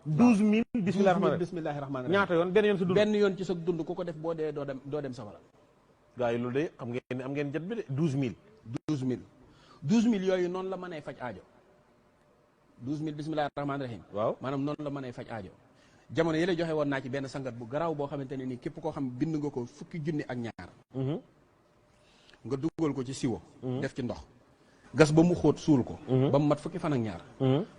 12000 bismillahi rahmaani rahim ñaata yoon benn yoon sa dund. benn yoon ci sa dund ku ko def boo dee doo dem safara. gaa yi loolu de xam ngeen am ngeen jot bi de 12000. 12000 yooyu noonu la mënee faj aajo. 12000 bismillahi rahmaani rahim. waaw maanaam noonu la mënee faj aajo. jamono yële joxe woon naa ci benn sangat bu garaaw boo xamante ne nii képp koo xam bind nga ko fukki junni ak ñaar. nga dugal ko ci siwo. def ci ndox. gas ba mu xóot suul ko. ba mu mat fukki fan ak ñaar.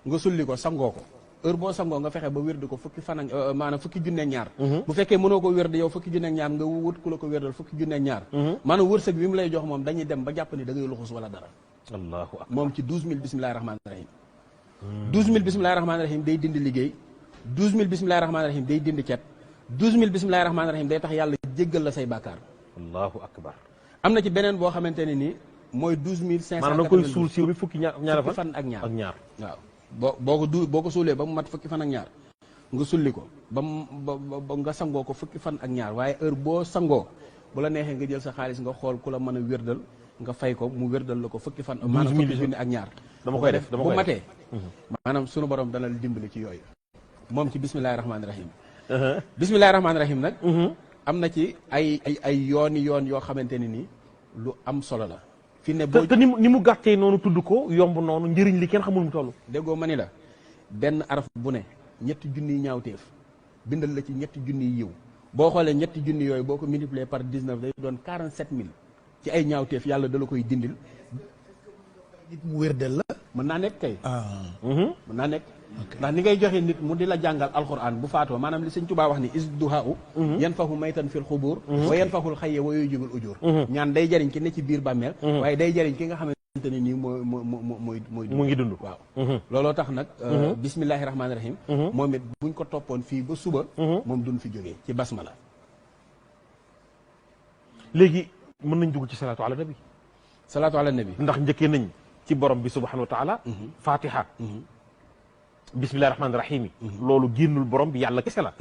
nga sulli ko sangoo ko. heure boo sangoo nga fexe ba wérdi ko fukki fan ak maanaam fukki junne ak ñaar. bu fekkee mënoo ko wérdi yow fukki junne ak ñaar nga wut ku la ko wérdal fukki junne ak ñaar. maanaam wërsëg bi mu lay jox moom dañuy dem ba jàpp ni da ngay luxus wala dara. allahu akbar moom ci 12000 bismillahi rahmaani rahim. 12000 bismillahi rahmaani rahim day dindi liggéey. 12000 bismillahi rahmaani rahim day dindi cet. 12000 bismillahi rahmaani rahim day tax yàlla jéggal la say bàkkaar. allahu akbar am na ci beneen boo xamante ne ni mooy 12592. maanaam da nga koy suul siiw bi fukki ñaar fan ak ñaar ak ñaar. waaw boo ko suulee ba mu mat fukki fan ak ñaar nga sulli ko ba nga sangoo ko fukki fan ak ñaar waaye heure boo sangoo bu la neexee nga jël sa xaalis nga xool ku la mën a wérdal nga fay ko mu wérdal la ko fukki fan. maanaam fukki junni ak ñaar. dama koy def bu matee. maanaam sunu borom dana la dimbali ci yooyu. moom ci bismillahi rahmaani rahim. bismillahi rahmaani rahim nag. am na ci ay yooni yoon yoo xamante ne ni lu am solo la. fi ne boo te ni mu gàttee noonu tudd ko yomb noonu njëriñ li kenn xamul mu toll. déggoo ma ni la benn araf bu ne ñetti junniy ñaawteef bindal la ci ñetti junniy yiw boo xoolee ñetti junni yooyu boo ko multiplier par 19 day doon 47000 ci ay ñaawteef yàlla da la koy dindil. nit mu wérdal la. mën naa nekk kay. mën naa nekk. ndax ni ngay joxe nit mu di la jàngal alquran bu faatoo maanaam li sëñ Tuubaa wax ni isduhau yan fahu maytan fil xubur wa yan fahul xayye wa yooyu jibul ujur ñaan day jariñ ki ne ci biir bàmmeel waaye day jariñ ki nga xamante ne nii mooy mu ngi dund waaw looloo tax nag bismillahi rahmaani rahim moom it buñ ko toppoon fii ba suba moom duñ fi jógee ci basmala. léegi mën nañ dugg ci salaatu ala nabi. salaatu ala nabi ndax njëkkee nañ ci borom bi subhanahu wa taala fatiha bismillahi rahmaani rahim yi loolu génnul borom bi yàlla kese la.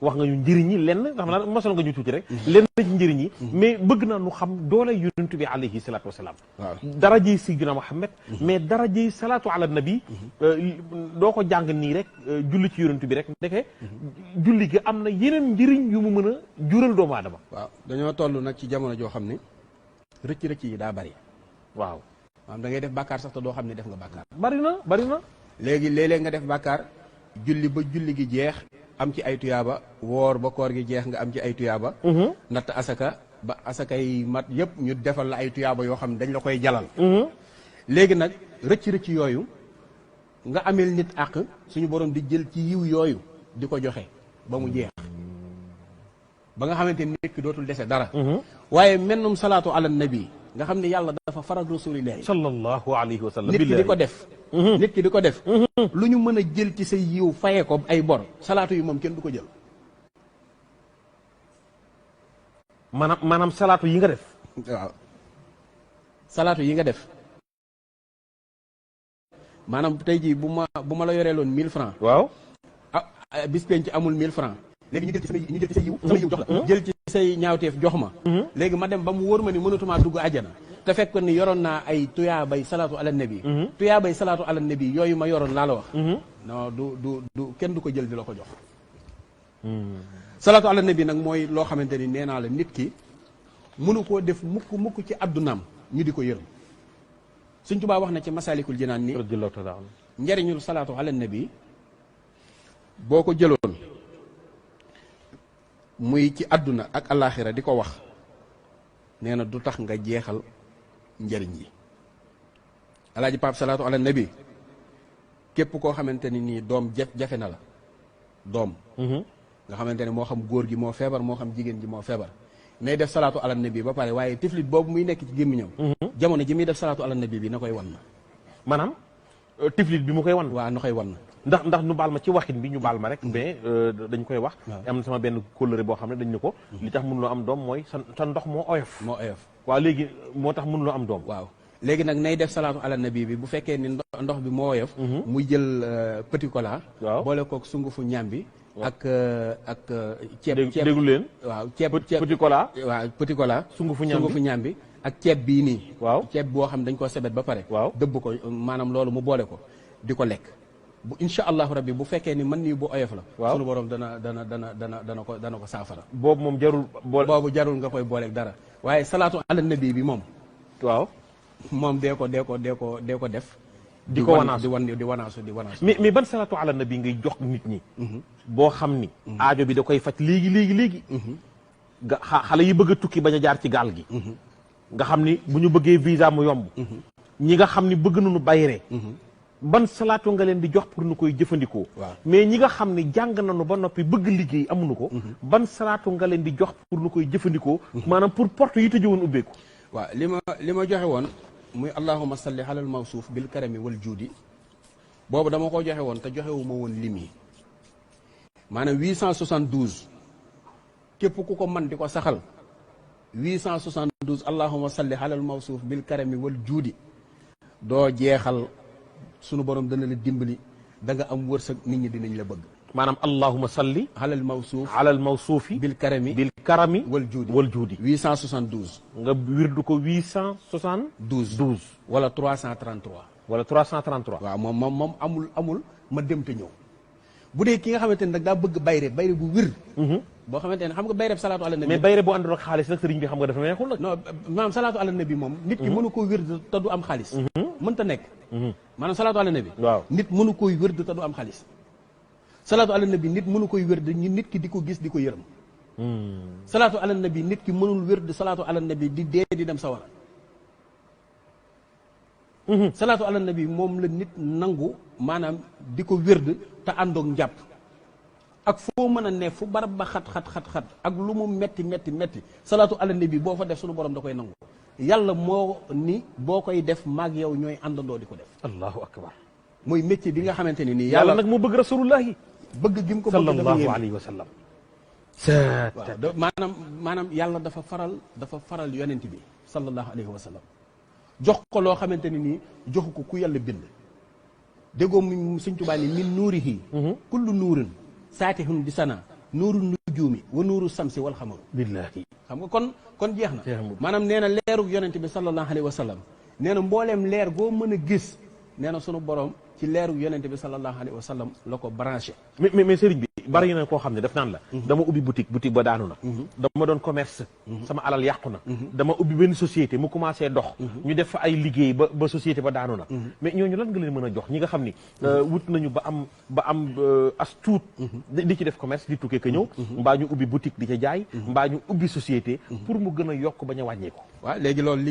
wax nga ñu njëriñ yi lenn xam naa mosal nga ñu tuuti rek lenn ci njëriñ yi mais bëgg naa nu xam doole yonent bi alayhi salaatu wasalaam. waaw darajey Sayyidina Muhammad mais darajey salaatu ala nabi doo ko jàng nii rek julli ci yonent bi rek ndeke julli gi am na yeneen njëriñ yu mu mën a jural doomu aadama. waaw dañoo toll nag ci jamono joo xam ne rëcc yi daa bari. waaw maanaam da ngay def bàkkaar sax te doo xam ne def nga bàkkaar. bari na léegi léeg-léeg nga def bàkkaar julli ba julli gi jeex am ci ay tuyaaba woor ba koor gi jeex nga am ci ay tuyaaba natt asaka ba asaka yi mat yëpp ñu defal la ay tuyaaba yoo xam ne dañ la koy jalal léegi nag rëcc yooyu nga amel nit àq suñu borom di jël ci yiw yooyu di ko joxe ba mu jeex ba nga xamante ni nit ki dootul dese dara waaye mennum salaatu ala nabi nga xam ne yàlla dafa faral rasulillahi sallallahu alayhi wa sallam nit ki di ko def nit ki di ko def lu ñu mën a jël ci say yiw fayee ko ay bor salaatu yi moom kenn du ko jël maanaam salaatu yi nga def waaw salaatu yi nga def maanaam tey jii bu ma la yoree loon 1000 francs waaw bis penc amul 1000 francs léegi ñu jël ci say yiw sama yiw jox la jël ci say ñaawteef jox ma léegi ma dem ba mu wóor ma ni mënatumaa dugg àjjana te fekk ni yoroon naa ay tuyaabay salaatu ala nabi tuyaabay salaatu ala nabi yooyu ma yoroon laa la wax non du kenn du ko jël di la ko jox salaatu ala nabi nag mooy loo xamante ni nee naa la nit ki mënu koo def mukk ci addunaam ñu di ko yërëm Sëñ Tuubaa wax na ci Masaalikul Jinaan ni njariñul salaatu ala nabi boo ko jëloon muy ci àdduna ak alaaxira di ko wax nee na du tax nga jeexal njëriñ yi alaaji Pape salaatu ala nabi képp koo xamante ni nii doom jafe na la doom nga xamante ne moo xam góor gi moo feebar moo xam jigéen ji moo feebar nay def salaatu ala nabi ba pare waaye tiflit boobu muy nekk ci gémmiñam jamono ji muy def salaatu ala nabi bi na koy wan na maanaam tiflit bi mu koy wan waaw na koy wan na ndax nu baal ma ci waxin bi ñu baal ma rek mais dañ koy wax am na sama benn kóllëre boo xam ne dañ ne ko li tax mënuloo am doom mooy sa ndox moo oyof waaw léegi moo tax mënuloo am doom waaw léegi nag nay def salaatu ala nabi bi bu fekkee ni ndox bi moo oyof muy jël petit cola boole kook sungufu ñaam bi ak ceeb déglu leen waaw ceeb petit cola waaw petit cola sungufu ñaam bi ak ceeb bii nii waaw ceeb boo xam dañ koo sebet ba pare waaw dëbb ko maanaam loolu mu boole ko di ko lekk bu insha allahu rabbi bu fekkee ni man nii bu oyof la waaw sunu borom dana ko saafara boobu moom jarul boobu jarul nga koy booleeg dara waaye salaatu ala nabi bi moom waaw moom dee ko def di ko wanaasu di wanaasu mais ban salaatu ala nabi ngay jox nit ñi boo xam ni aajo bi da koy faj léegi nga xale yi bëgg a tukki bañ a jaar ci gaal gi nga xam ni bu ñu bëggee visa mu yomb ñi nga xam ni bëgg nañu bayre ban salaatu nga leen di jox pour nu koy jëfandikoo mais ñi nga xam ni jàng nañu ba noppi bëgg liggéey amuñu ko ban salaatu nga leen di jox pour nu koy jëfandikoo maanaam pour porte yi tëjëwoon ubbeeku waaw li ma joxe woon muy allahumma salli alal mawsuuf bil karami wal juudi boobu dama ko joxe woon te joxewu ma woon lim yi maanaam 872 képp ku ko man di ko saxal 872 allahumma salli alal mawsuuf bil karami wal juudi doo jeexal sunu borom dana la dimbali da nga am wërsëg nit ñi dinañ la bëgg maanaam allahumma salli alal mawsuufi bil karami wal juudi 872 nga wirdu ko 872 wala 333 waaw moom amul ma dem te ñëw bu dee ki nga xamante ne nag daa bëgg bayre bu wir boo xamante ne xam nga bayre salaatu ala nabi mais bayre bu àndul ak xaalis nag sëriñ bi xam nga dafa neexul nag non maanaam salaatu ala nabi moom nit ki mënu koo wird te du am xaalis mënta nekk maanaam salaatu ala nabi waaw nit mënu koy wird te du am xaalis salaatu ala nabi nit mënu koy wird nit ki di ko gis di ko yërëm salaatu ala nabi nit ki mënul wird salaatu ala nabi di dee di dem sawara salaatu ala nabi moom la nit nangu maanaam di ko wird te àndoog njàpp ak foo mën a ne fu barab ba xat ak lu mu metti salaatu ala nabi boo fa def suñu borom da koy nangu yàlla moo ni boo koy def maag yow ñooy àndandoo di ko def allahu akbar mooy métier bi nga xamante ne nii yàlla nag moo bëgg rasulullahi bëgg gi mu ko bëgg sallallahu alayhi wa sallam maanaam yàlla dafa faral yonent bi sallallahu alayhi wa sallam jox ko loo xamante ne nii joxu ko ku yàlla bind déggoo mu Sëñ Tuubaa ni min nuurihi kullu nuurin saatihun di sana nuuru nujuumi wa nuuru samsi wal xamaru billahi xam nga kon jeex na maanaam nee na leeru yonent bi sallallahu alayhi wa sallam nee na mbooleem leer goo mën a gis nee na sunu borom ci leeru yonent bi sallallahu alayhi wa sallam la ko branché mais sëriñ bi bari na koo xam ne daf naan la dama ubbi boutique ba daanu na dama doon commerce sama alal yàqu na dama ubbi benn société mu commencé dox ñu def fa ay liggéey ba société ba daanu na mais ñooñu lan nga leen mën a jox ñi nga xam ni wut nañu ba am as tuut di ci def commerce di tukkee ka ñëw mbaa ñu ubbi boutique di ca jaay mbaa ñu ubbi société pour mu gën a yokk bañ a wàññeeku waaw léegi loolu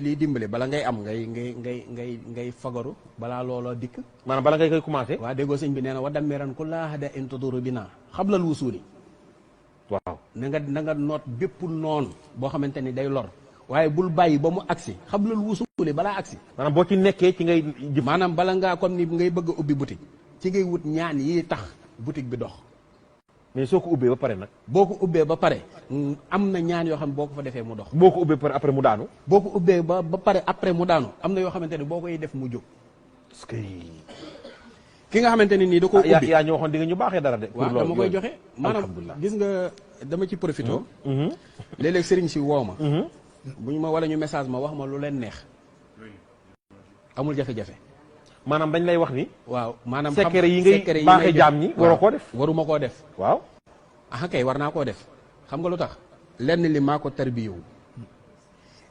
lii dimbale bala ngay am ngay fagaru balaa looloo dikk maanaam bala ngay koy commencé waaw déggoo sëñ bi nee na wa dammiran ku laa hada in tuduru bina xablal wusuuli waaw na nga noot bépp noon boo xamante ni day lor waaye bul bàyyi ba mu agsi xablal wusuuli balaa agsi maanaam boo ci nekkee ci ngay jëf maanaam bala ngaa comme ni ngay bëgg a ubbi boutique ci ngay wut ñaan yi tax boutique bi dox mais soo ko ubbee ba pare nag boo ko ubbee ba pare am na ñaan yoo xam ne boo ko fa defee mu dox boo ko ubbee ba pare après mu daanu boo ko ubbee ba pare après mu daanu am na yoo xamante ne boo koy def mu jóg ki nga xamante ne nii da ko ubbi yaa ñu waxoon di nga ñu baaxee dara de waaw dama koy joxe maanaam gis nga dama ci profité léeg-léeg sëriñ si woo ma bu ñu ma wala ñu message ma wax ma lu leen neex amul jafe-jafe maanaam dañ lay wax ni waaw maanaam secret yi ngay baaxee jaam ñi waroo koo def waruma koo def waaw ah kay war naa koo def xam nga lu tax lenn li maa ko tarbiyewu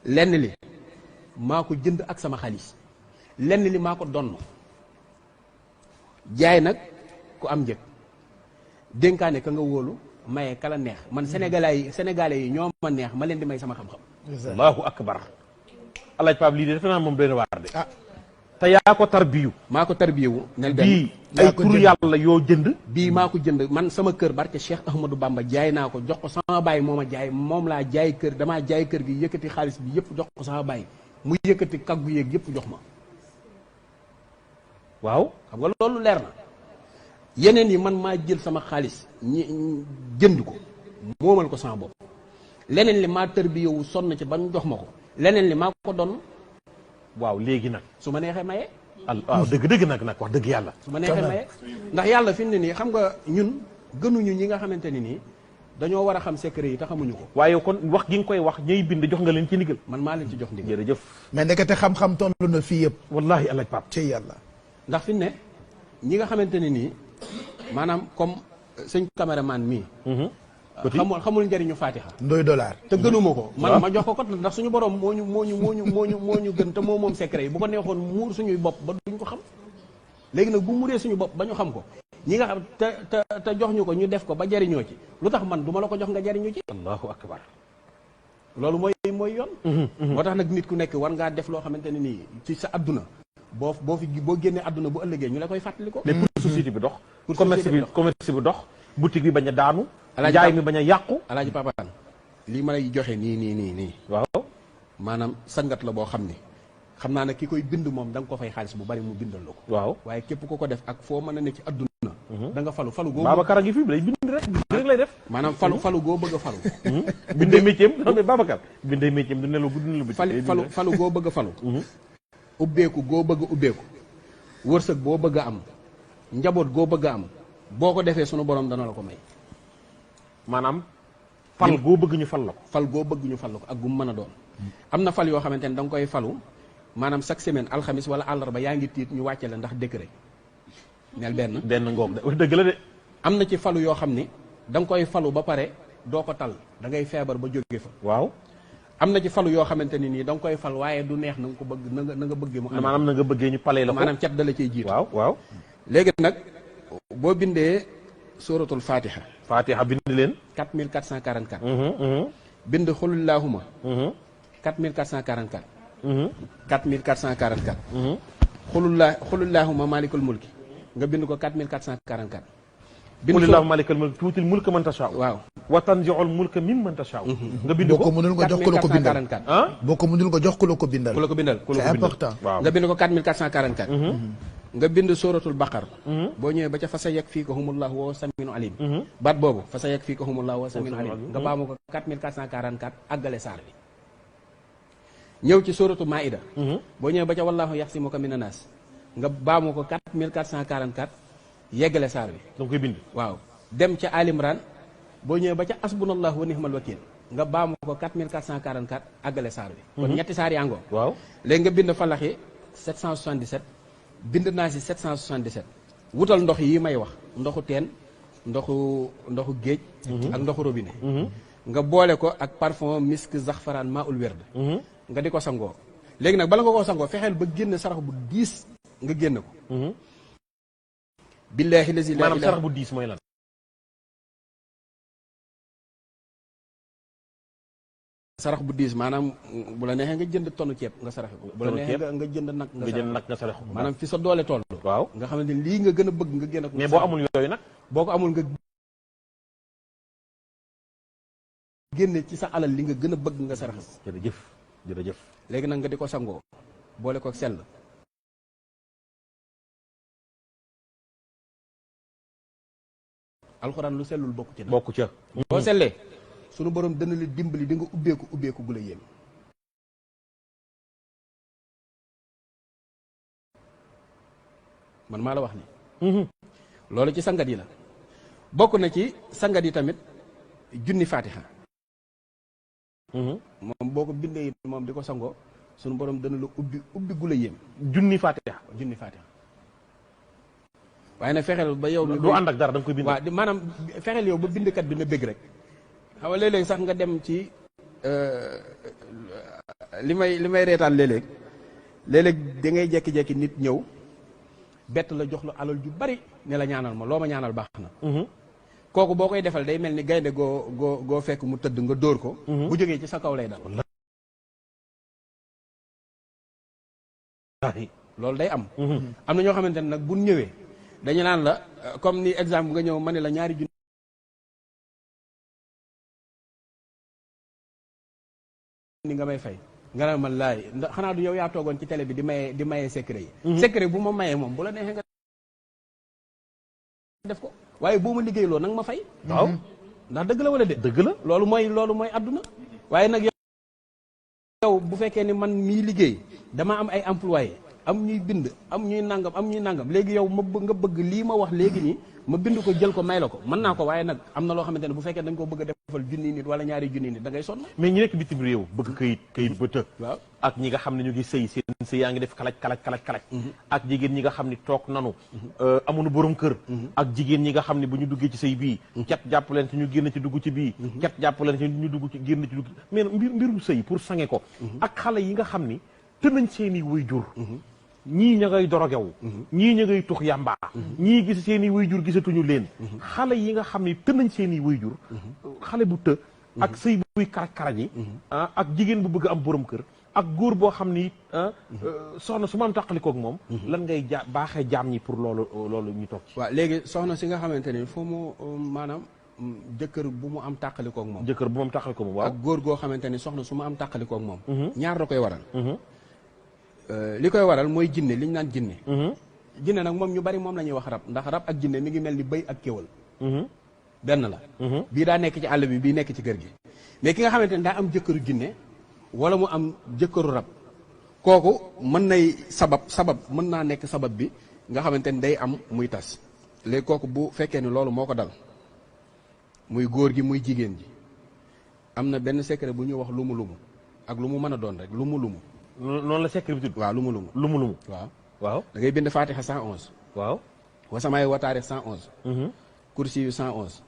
lenn li maa ko jënd ak sama xaalis lenn li maa ko donn jaay nag ku am njëg dénkaane ka nga wóolu maye kala neex man sénégalais yi ñoo ma neex ma leen di may sama xam-xam allahu akbar alaaj Pape lii de defe naa moom doy na waar de te yaa ko tarbiyu maa ko tarbiyewu nel bii ay turu yàlla yoo jënd bii maa ko jënd man sama kër barke Cheikh Ahmadou Bamba jaay naa ko jox ko sama baay moo ma jaay moom laa jaay kër damaa jaay kër gi yëkkati xaalis bi yëpp jox ko sama baay mu yëkkati kaggu yeeg yëpp jox ma waaw xam nga loolu leer na yeneen yi man maa jël sama xaalis jënd ko moomal ko sama bopp leneen li maa tarbiyewu sonn ci ba ñu jox ma ko leneen li maa ko doon waaw léegi nag su ma neexee maye waaw dëgg nag wax dëgg yàlla su ma neexee maye ndax yàlla fi mu ne nii xam nga ñun gënuñu ñi nga xamante ni nii dañoo war a xam secret yi te xamuñu ko waaye kon wax gi nga koy wax ñuy bind jox nga leen ci ndigal man maa leen ci jox ndigal jërëjëf mais ndekete xam-xam toll na fii yëpp wallahi alaaj Pape ci yàlla ndax fi mu ne ñi nga xamante ne nii maanaam comme sëñ caméraman mii xamul njëriñu Fatiha ndoy dollar te gënuma ko man ma jox ko ndax suñu borom moo ñu gën te moom secret yi bu ko neexoon muur suñuy bopp ba duñ ko xam léegi nag bu muree suñu bopp ba ñu xam ko ñi nga xam te jox ñu ko ñu def ko ba jariñoo ci lu tax man du ma la ko jox nga jariñu ci allahu akbar loolu mooy yoon moo tax nag nit ku nekk war ngaa def loo xamante ne nii ci sa adduna boo génnee adduna bu ëllëgee ñu la koy fàttali ko mais pour société bi dox commerce bi dox boutique bi bañ a daanu jaay mi bañ a yàqu alaaji papaan lii ma lay joxe nii waaw maanaam sangat la boo xam ni xam naa ne ki koy bind moom da nga ko fay xaalis bu bari mu bindal la ko waaw waaye képp ko def ak foo mën a ne ci adduna da nga falu googu Babacar a ngi fi lay bind rek lay def maanaam falu goo bëgg a falu bindee métier am non mais Babacar bindee métier am du nelaw guddi nelaw bi falu goo bëgg a falu ubbeeku goo bëgg a ubbeeku wërsëg boo bëgg a am njaboot goo bëgg a am boo ko defee sunu borom dana la ko may maanaam fal goo bëgg ñu fal la ko fal goo bëgg ñu fal la ko ak gu mu mën a doon am na fal yoo xamante ne da nga koy falu maanaam chaque semaine alxamis wala àllarba yaa ngi tiit ñu wàcce la ndax décret neel benn ngoog dëgg la de am na ci falu yoo xam ni da nga koy falu ba pare doo ko tal da ngay feebar ba jóge fa waaw am na ci falu yoo xamante ni nii da nga koy fal waaye du neex na nga ko bëgg na nga bëggee mu am maanaam na nga bëggee ñu palee la ko maanaam cat dala cay jiitu waaw léegi nag boo bindee suratul fatiha bind leen 4444 bind xulullaahuma 4444 4444 xulullaahuma malikul mulki nga bind ko 4444 xulullaahuma malikul mulki tuutil mulka man tashaa waaw wa tanzi'ul mulka mimman tashaa nga bind ko boo ko mënul nga jox ko la ko bindal boo ko mënul nga jox ko la ko bindal c'est important nga bind ko 4444 nga bind suratul baqar boo ñëwee ba ca fa sa yakfikahumullahu wa saminu alim baat boobu fa sa yakfikahumullahu wa saminu alim nga baamu ko 4444 àggale saar bi ñëw ci suratul maida boo ñëwee ba ca wallahu yaxsimuka mina naas nga baamu ko 4444 yeggale saar bi da koy bind waaw dem ca alimran boo ñëwee ba ca asbunallahu wa nihmal wakil nga baamu ko 4444 àggale saar bi kon ñetti saar yaa ngoo waaw léegi nga bind falaxi 777 bind naa si 777 wutal ndox yi may wax ndoxu teen ndoxu géej ak ndoxu robinet nga boole ko ak parfum misk zaxfaraan maa ul werd nga di ko sangoo léegi nag bala nga koo sangoo fexeel ba génn sarax bu diis nga génn ko billaahi lazi laa ilaaha maanaam sarax bu diis mooy lan sarax bu diis maanaam bu la neexee nga jënd tonnu ceeb nga saraxe ko bu la neexee nga jënd nag nga saraxe ko maanaam fi sa doole toll waaw nga xamante ni lii nga gën a bëgg nga génn ko mais boo amul yooyu nag boo ko amul nga génne ci sa alal li nga gën a bëgg nga saraxe ko jërëjëf léegi nag nga di ko sangoo boole ko sell alxuraan lu sellul bokku ci bokku ca boo sellee sunu borom dana la dimbali di nga ubbeeku gu la yéem man maa la wax ni loolu ci sangat yi la bokk na ci sangat yi tamit junni fatiha moom boo ko bindee it moom di ko sangoo sunu borom dana la ubbi gu la yéem junni fatiha waaye nag fexeel ba yow du ànd ak dara da nga koy bind waaw maanaam fexeel yow ba bindkat bi na bëgg rek xam nga léeg-léeg sax nga dem ci li may reetaan léeg-léeg da ngay jekki-jekki nit ñëw bett la jox la alal ju bari ne la ñaanal ma loo ma ñaanal baax na kooku boo koy defal day mel ni gaynde goo fekk mu tëdd nga dóor ko bu jógee ci sa kaw lay dal loolu day am am na ñoo xamante ne nag bu ñëwee dañu naan la comme ni exemple nga ñëw ma ne la ñaari junni ni nga may fay nga naan man laay ndax xanaa du yow yaa toogoon ci télé bi di maye secret yi secret bu ma mayee moom bu la neexee nga def ko waaye boo ma liggéey loo nag ma fay waaw ndax dëgg la wala de dëgg la loolu mooy àdduna waaye nag yow bu fekkee ni man mii liggéey dama am ay employé am ñuy bind am ñuy nangam léegi yow nga bëgg lii ma wax léegi nii ma bind ko jël ko may la ko mën naa ko waaye nag am na loo xamante ne bu fekkee dañ ko bëgg a defal junni nit wala ñaari junni nit da ngay sonn. mais ñi nekk bitim réew bëgg kayit ba të. waaw ak ñi nga xam ne ñu ngi sëy seen sëy yaa ngi def kalaj ak jigéen ñi nga xam ne toog nanu amuñu borom kër ak jigéen ñi nga xam ne bu ñu duggee ci sëy bii cat jàpp leen ci ñu génn ci dugg ci bii cat jàpp leen ci ñu dugg ci génn ci dugg mais mbirum sëy pour sange ko ak xale yi nga xam ni te nañ seeni waajur ñii ña ngay dorogewu ñii ña ngay tux yàmbaa ñii gis seeni waajur gisatuñu leen xale yi nga xam ne te nañ seeni waajur xale bu të ak sëy buy karaj yi ak jigéen bu bëgg am borom kër ak góor boo xam ni soxna su ma am tàqalikoog moom lan ngay baaxee jaam ñi pour loolu ñu toog ci waaw léegi soxna si nga xamante ni foo mu maanaam jëkkër bu mu am tàqalikoog moom jëkkër bu mu am tàqalikoog moom waaw ak góor goo xamante ni soxna su ma am tàqalikoog moom ñaar da koy waral li koy waral mooy jinne li ñu naan jinne jinne nag moom ñu bari moom la ñuy wax rab ndax rab ak jinne mi ngi mel ni bëy ak kéwal benn la bii daa nekk ci àll bi bii nekk ci kër gi mais ki nga xamante ni daa am jëkkëru jinne wala mu am jëkkëru rab kooku mën nay sabab mën naa nekk sabab bi nga xamante ni day am muy tas léegi kooku bu fekkee ni loolu moo ko dal muy góor gi muy jigéen ji am na benn secret bu ñuy wax lumu ak lu mu mën a doon rek lumu noonu la secret bi tudd waaw lumu waaw da ngay bind Fatiha 111 waaw wasamaay wa taarix 111 kursi yu 111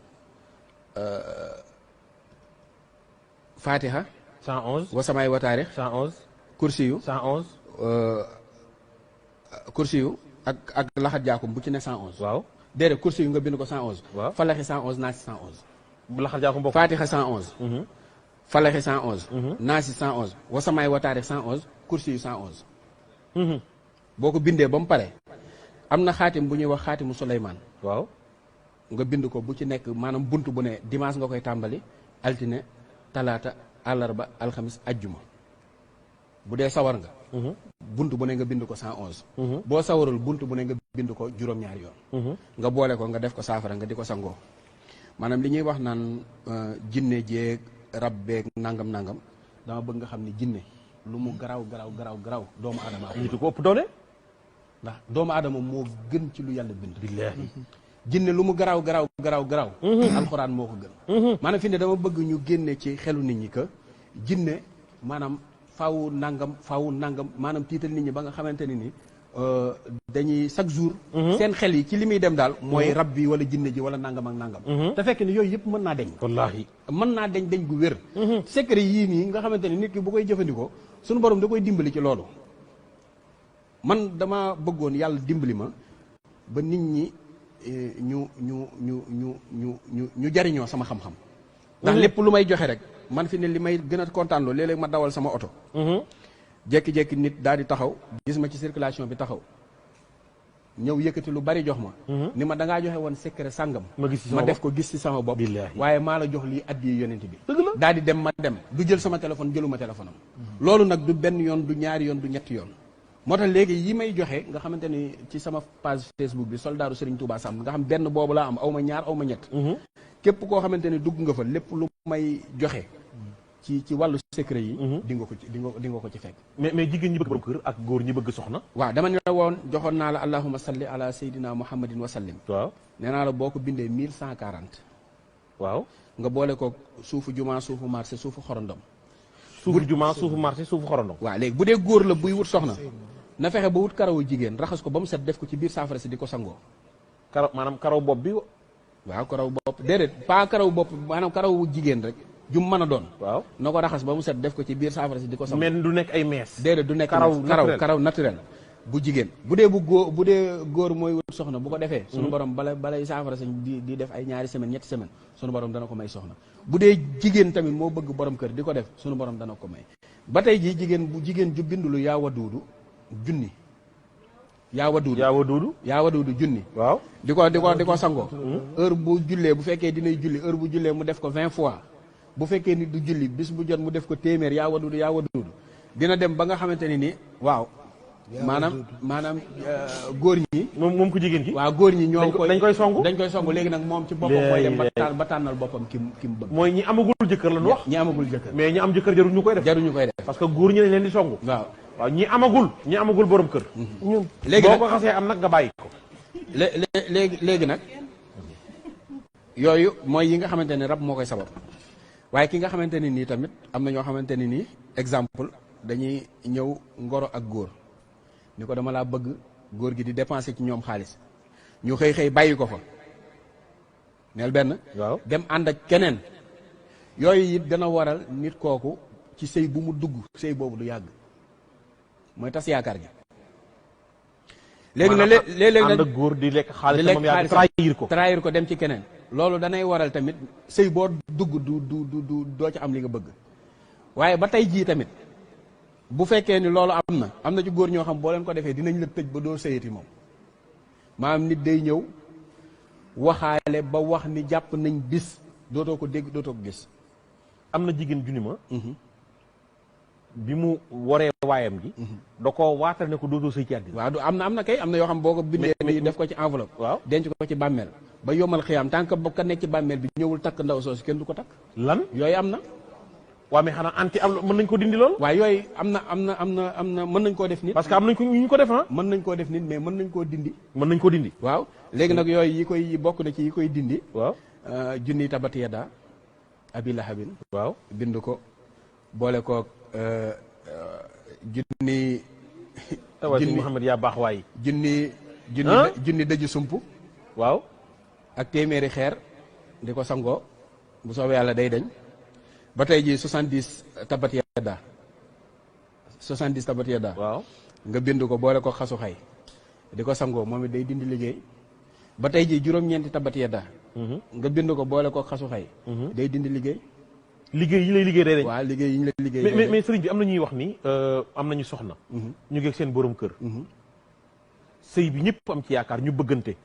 Fatiha 111 wasamaay wa taarix 111 kursi yu 111 kursi yu ak laxat jaakum bu ci ne 111 waaw déedéet kursi yu nga bind ko 111 waaw falaxi 111 naasi 111 laxat jaakum bokk Fatiha 111 falaxi 111 naasi 111 wasamaay wa taarix 111 kursi yu 111 boo ko bindee ba mu pare am na xaatim bu ñuy wax xaatimu Suleymaan waaw nga bind ko bu ci nekk maanaam bunt bu ne dimanche nga koy tàmbali altine talaata àllarba alxamis ajjuma bu dee sawar nga bunt bu ne nga bind ko 111 boo sawarul bunt bu ne nga bind ko juróom-ñaari yoon nga boole ko nga def ko saafara nga di ko sangoo maanaam li ñuy wax naan jinne jeeg rab beeg nangam dama bëgg nga xam ni jinne lu mu garaaw doomu aadama nitu ko ëpp doole ndax doomu aadama moo gën ci lu yàlla bind billaahi jinne lu mu garaaw alxuraan moo ko gën maanaam fi ne dama bëgg ñu génne ci xelu nit ñi que jinne maanaam faaw nangam maanaam tiital nit ñi ba nga xamante ni dañuy chaque jour seen xel yi ci li muy dem daal mooy rab bi wala jinne ji wala nangam ak nangam te fekk ni yooyu yëpp mën naa deñ wallaahi mën naa deñ gu wér secret yii nii nga xamante ni nit ki bu koy jëfandikoo suñu borom da koy dimbali ci loolu man dama bëggoon yàlla dimbali ma ba nit ñi ñu jariñoo sama xam-xam ndax lépp lu may joxe rek man fi ne li may gën a kontaan loo léeg-léeg ma dawal sama oto jekki-jekki nit daal di taxaw gis ma ci circulation bi taxaw ñëw yëkkati lu bari jox ma ni ma dangaa joxe woon secret sàngam ma def ko gis ci sama bopp waaye maa la jox lii addi yonent bi daal di dem ma dem du jël sama téléphone jëluma téléphone am loolu nag du benn yoon du ñaari yoon du ñetti yoon moo tax léegi yi may joxe nga xamante ni ci sama page Facebook bi soldaaru Serigne Touba Sam nga xam benn boobu laa am aw ma ñaar aw ma ñett képp koo xamante ni dugg nga fa lépp lu may joxe ci wàllu secret yi di nga ko ci fekk mais jigéen ñi bëgg borom kër ak góor ñi bëgg soxna waaw dama ne la woon joxoon naa la allahumma salli ala sayyidina muhammadin wa sallim waaw nee naa la boo ko bindee 1140 waaw nga boole ko suufu jumaa suufu marché suufu xorondom suufu jumaa suufu marché suufu xorondom waaw léegi bu dee góor la buy wut soxna na fexe ba wut karawu jigéen raxas ko ba mu set def ko ci biir saafara si di ko sangoo maanaam karaw bopp bi waaw karaw bopp déedéet pas karaw bopp maanaam karawu jigéen rek jum mën a doon waaw na ko raxas ba mu set def ko ci biir saafara si di ko sangoo mais du nekk ay mees déedéet du nekk karaw naturel bu jigéen bu dee góor mooy wut soxna bu ko defee suñu borom balay saafara si di def ay ñaari semaine ñetti semaine suñu borom dana ko may soxna bu dee jigéen tamit moo bëgg borom kër di ko def suñu borom dana ko may ba tey ji jigéen ju bindulu yaa waduudu junni yaa waduudu junni waaw di ko sangoo heure bu jullee bu fekkee dinay julli heure bu jullee mu def ko 20 fois bu fekkee ni du julli bis bu jot mu def ko téeméer yaa waduudu dina dem ba nga xamante ni waaw maanaam góor ñi moom ko jigéen ki waaw góor ñi ñoo dañ koy songu léegi nag moom ci boppam mooy dem ba tànnal boppam ki mu bëgg mooy ñi amagul jëkkër la ñu wax ñi amagul jëkkër mais ñi am jëkkër jaruñu koy def parce que góor ñi lañ leen di songu waaw ñi amagul borom kër ñun léegi boo ko xasee am nag nga bàyyi ko léegi nag yooyu mooy yi nga xamante ne rab moo koy sabab waaye ki nga xamante ne nii tamit am na ñoo xamante ne nii exemple dañuy ñëw ngoro ak góor ni ko dama laa bëgg góor gi di dépenser ci ñoom xaalis ñu xëy bàyyi ko fa neel benn waaw dem ànd ak keneen yooyu it dana waral nit kooku ci sëy bu mu dugg sëy boobu du yàgg mooy tas yaakaar gi léegi nag léeg-léeg nag ànd ak góor di lekk xaalis moom yaa trahir ko dem ci keneen loolu danay waral tamit sëy boo dugg du doo ci am li nga bëgg waaye ba tey jii tamit bu fekkee ni loolu am na ci góor ñoo xam boo leen ko defee dinañ la tëj ba doo sëyati moom maanaam nit day ñëw waxaale ba wax ni jàpp nañ bis dootoo ko dégg dootoo ko gis. am na jigéen junni ma bi mu waree waayam gi da koo waatal ne ko dootoo sëy ci àddina. waaw du am na kay am na yoo xam boo ko bindee ni def ko ci enveloppe. waaw denc ko ci bàmmeel ba yomal xiyaam tant que ba ka nekk ci bàmmeel bi ñëwul takk ndaw soosu kenn du ko takk. lan yooyu am na. waaw mais xanaa anti am mën nañ ko dindi lool. waaw yooyu am na mën nañ koo def nit. parce que am nañ ko ñu ko def ah. mën nañ koo def nit mais mën nañ koo dindi. mën nañ ko dindi. waaw léegi nag yooyu yi koy bokk na ci yi koy dindi. waaw junni tabat yada abi lahabin. waaw bind ko boole koog junni. junni Muhammad yaa baax waay. junni dëju sump. waaw. ak téeméeri xeer di ko sangoo bu soobee yàlla day dañ. ba tey jii 70 tabat yada 70 tabat yada. waaw nga bind ko boole ko xasu xay di ko sangoo moom it day dindi liggéey. ba tey jii juróom-ñeenti tabat yada. nga bind ko boole ko xasu xay. day dindi liggéey. liggéey yi lay liggéey day dañ. waaw liggéey yi ñu lay liggéey. mais sëriñ bi am na ñuy wax ni am nañu soxna. ñu ngi ak seen borom kër. sëy bi ñëpp am ci yaakaar ñu bëggante.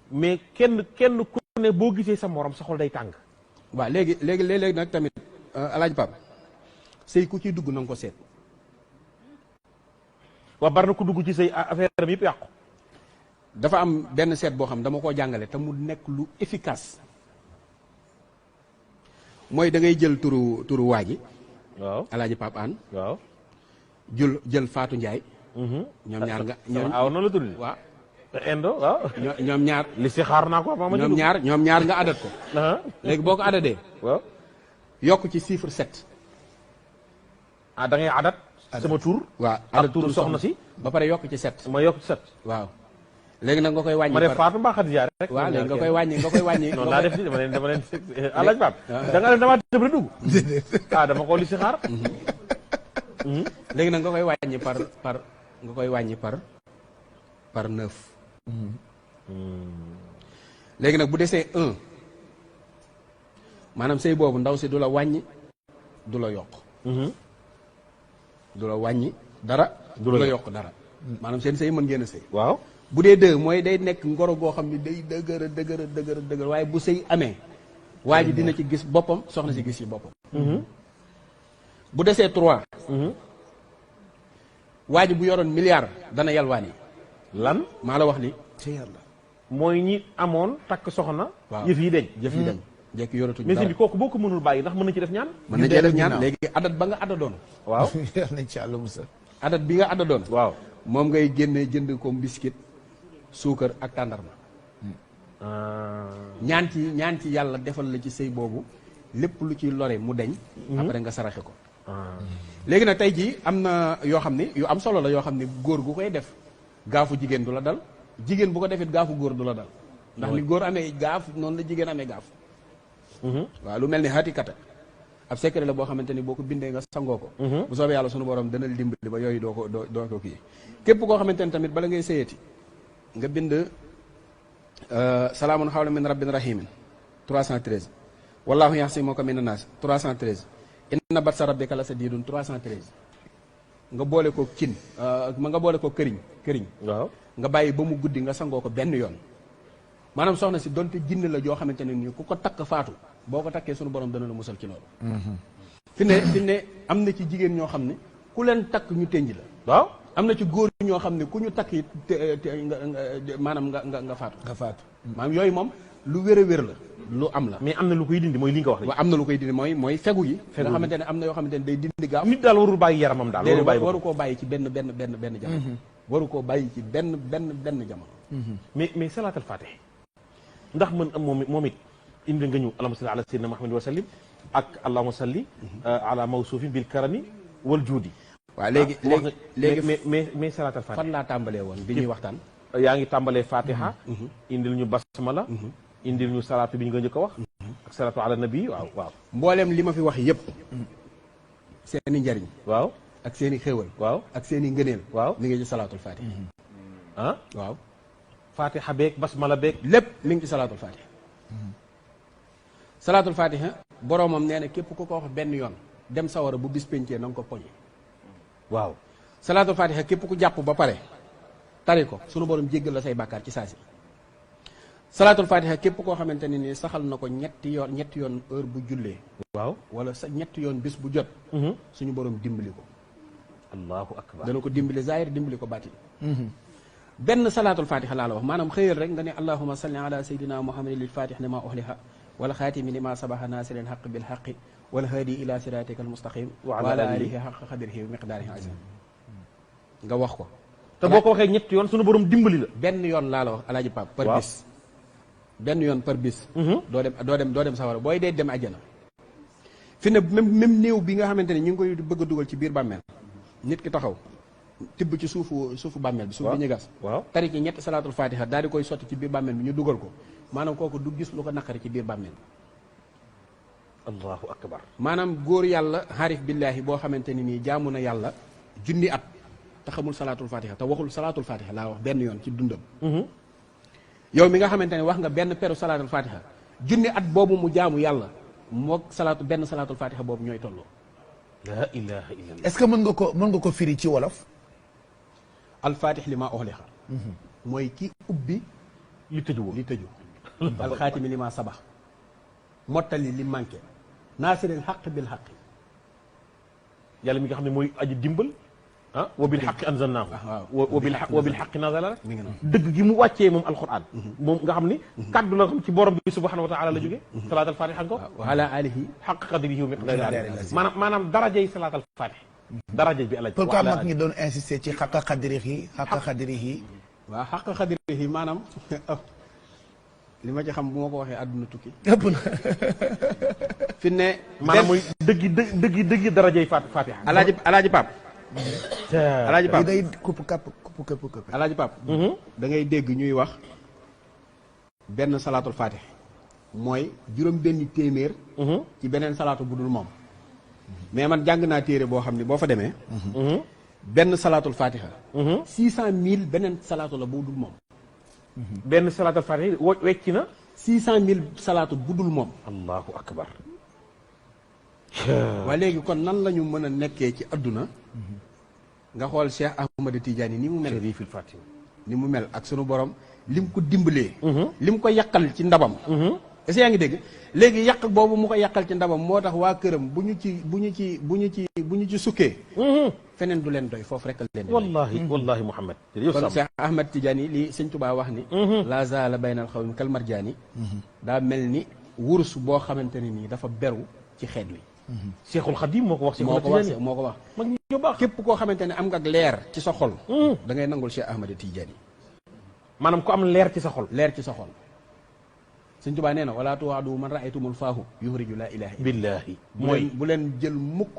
mais kenn ku ne boo gisee sa morom sa xol day tàng. waaw léegi nag tamit alaaj Pape sëy ku ciy dugg na nga ko seet. waaw bari na ku dugg ci sëy affaire am yëpp yàqu. dafa am benn seet boo xam dama koo jàngale te mu nekk lu efficace mooy da ngay jël turu waa ji. waaw alaaji Pape An. waaw jël Fatou Ndiaye. ñoom ñaar nga aw na la tudd. waaw. Indo waaw. ñoom ñaar. li si xaar naa ko ñoom ñaar nga adat ko. léegi boo ko adadee. waaw. yokk ci chiffre 7. da ngay adat. sama tur. waaw adat tur soxna si. ba pare yokk ci 7. ma yokk ci 7. waaw. léegi nag nga koy wàññi. ma def Fatou mbaa Khadija rek. waaw léegi nga koy wàññi. noonu laa def ni dama leen alaaj Pape. da nga leen damaa tëb rek dugg. dama ko li si xaar. léegi nag nga koy wàññi nga koy wàññi par 9. léegi nag bu desee 1 maanaam sëy boobu ndaw si du la wàññi du la yokk. du la wàññi dara. du la yokk dara. maanaam seen sëy mën ngeen a sëy. waaw. bu dee 2 mooy day nekk ngoro goo xam ni day dëgër waaye bu sëy amee waa ji dina ci gis boppam soxna si gis ci boppam. bu desee 3. waa ji bu yoroon milliard dana yalwaan yi. lan maa la wax li ci yàlla. mooy ñi amoon takk soxna. waaw yëf yi deñ. njëkk yoratuñu mais bi kooku boo ko mënul bàyyi ndax mën na ci def ñaan. mën na ci def ñaan léegi adat ba nga addadoon. waaw nañ ci àll musa. adat bi nga addadoon. waaw moom ngay génne jënd ko biscuit suukar ak tàndarma. ñaan ci yàlla defal la ci sëy boobu lépp lu ci lore mu deñ. après nga saraxe ko. léegi nag tey jii am na yoo xam ni yu am solo la yoo xam ni góor gu koy def gaafu jigéen du la dal jigéen bu ko defit gaafu góor du la dal. ndax ni góor amee gaaf noonu la jigéen amee gaaf. waaw lu mel ni xaatikata ab secret la boo xamante ni boo ko bindee nga sangoo ko. bu soobee yàlla sunu borom dana dimbali ba yooyu doo ko kii. képp koo xamante ni tamit bala ngay sëyati nga bind salaamun xawlan min rabbin rahimin 313 wallahu yaxsimuka minan naas 313 inna batsa rabbika la sadidun 313 nga boole ko cin nga boole ko këriñ waaw nga bàyyi ba mu guddi nga sangoo ko benn yoon maanaam soxna si donte jinne la joo xamante ne nii ku ko takk faatu boo ko takkee sunu borom dana la musal ci loolu. fi ne am na ci jigéen ñoo xam ne ku leen takk ñu tënj la. waaw am na ci góor ñoo xam ne ku ñu takk it maanaam nga faatu. maanaam yooyu moom lu wér a wér la lu am la. mais am na lu koy dindi mooy li nga wax. waaw am na lu koy dindi mooy fegu yi. nga xamante ne am na yoo xamante ne day dindi gaaw. nit daal warul bàyyi yaramam daal. waru koo bàyyi ci benn jamono. waru koo bàyyi ci benn jamono. mais salaatal faatih ndax mën am moom it indi nga ñu allahumma salli ala sayyidina Muhammad wa sallim ak allahumma salli ala mawsuufin bil karami wal juudi. waaw léegi mais salaatal fatiha fan laa tàmbalee woon bi ñuy waxtaan. yaa ngi tàmbalee fatiha. indil ñu basmala. indil ñu salaatu bi ñu nga njëkk a wax. ak salaatu ala nabi waaw. mboolem li ma fi wax yëpp. seeni njariñ. waaw ak seeni xéwal. waaw ak seeni ngëneel. waaw mi ngi ci salaatul fatiha. waaw. fatiha beeg basmala beeg. lépp mi ngi ci salaatul fatiha. salaatul fatiha boroomam nee na képp ku ko wax benn yoon dem sawara bu bis pencee na nga ko poñe. waaw salaatul fatiha képp ku jàpp ba pare tari ko sunu borom jéggal la say bàkkaar ci saasi. salaatul fatiha képp koo xamante ne ni saxal na ko ñetti yoon heure bu jullee. waaw wala sa ñetti yoon bis bu jot. suñu borom dimbali ko. allahu akbar dana ko dimbali zahir dimbali ko baatin. benn salaatul fatiha laa la wax maanaam xëyal rek nga ne allahumma salli ala sayyidina muhammadin lil fatih lima uhliha wala xaatimi lima sabaha nasiril haqq bil haqqi wala haadi ila siratika al mustaqim wa ala alihi haqqa qadrihi wa miqdarihi azim nga wax ko. te boo ko waxee ñetti yoon suñu borom dimbali la. benn yoon laa la wax alaaji Pape par bis. benn yoon par bis. doo dem sawara booy dee dem àjjana. fi ne même néew bi nga xamante ne ñu ngi koy bëgg a dugal ci biir bàmmeel nit ki taxaw tibb ci suufu bàmmeel bi. suuf bi ñu gas. waaw tari ci ñetti salaatul fatiha daal di koy sotti ci biir bàmmeel bi ñu dugal ko maanaam kooku du gis lu ko naqari ci biir bàmmeel bi. allahu akbar. maanaam góor yàlla xaarif billaahi boo xamante ni nii jaamu na yàlla junni at te xamul salaatul fatiha te waxul salaatul fatiha laa wax benn yoon ci dundam. yow mi nga xamante ne wax nga benn peru salaatul fatiha junni at boobu mu jaamu yàlla moog benn salaatul fatiha boobu ñooy tolloo. la ilaha illallah. est-ce que mën nga ko firi ci wolof. alfatih li ma uxliqa. mooy ki ubbi. li tëju. alxaatimi li ma sabax. mottali li manqué. naasiril xaq bil xaq. yàlla mi nga xam ne mooy aji dimbal. wa bil xaqi anzalnaahu. wa bil xaqi nazala rek. dëgg gi mu wàccee moom alquran. moom nga xam ni. kaddu la xam ci borom bi subhanahu wa taala la jógee. salaatal fatiha ko. wa ala alihi. xaq qadrihi wa miqdaarihi maanaam darajay salaatal fatiha. daraja bi alaj. pourquoi mag ñi doon insister ci xaqa qadrihi. waaw xaqa qadrihi maanaam. li ma ci xam bu ma ko waxee àdduna tukki. ëpp na. fi ne. maanaam mooy dëggi darajay fatiha. alaaji Pape. alaaji Pape day kupp alaaji Pape. da ngay dégg ñuy wax benn salaatul fatih mooy juróom benn téeméer. ci beneen salaatu bu dul moom. mais man jàng naa téere boo xam ne boo fa demee. benn salaatul fatiha. 600000 beneen salaatu la bu dul moom. benn salaatul fatiha wecci na. 600000 salaatu bu dul moom. allahu akbar. waaye léegi kon nan la ñu mën a nekkee ci adduna. nga xool Cheikh Ahmad Tidiane ni mu mel. ni mu mel ak sunu borom lim ko dimbalee. lim ko yàqal ci ndabam. est-ce que yaa ngi dégg léegi yàq boobu mu ko yàqal ci ndabam moo tax waa këram bu ñu ci sukkee. feneen du leen doy foofu rek leen. wallahi Muhammad. kon Cheikh Ahmad Tidiane li sëñ Tuubaa wax ni. la zaala baynal xawmi kal marjaani. daa mel ni wurus boo xamante ne nii dafa beru ci xeet wi. Cheikhul Khadim moo ko wax. moo ko wax. mag ñu baax képp koo xamante ne am nga leer ci sa xol. da ngay nangul Cheikh Ahmad Tidiane. maanaam ku am leer ci sa xol. leer ci sa xol. sëñ Tuubaa nee na wala tuwaadu man raaytumul faahu yuxriju laa ilaha illa billaahi mooy bu leen jël mukk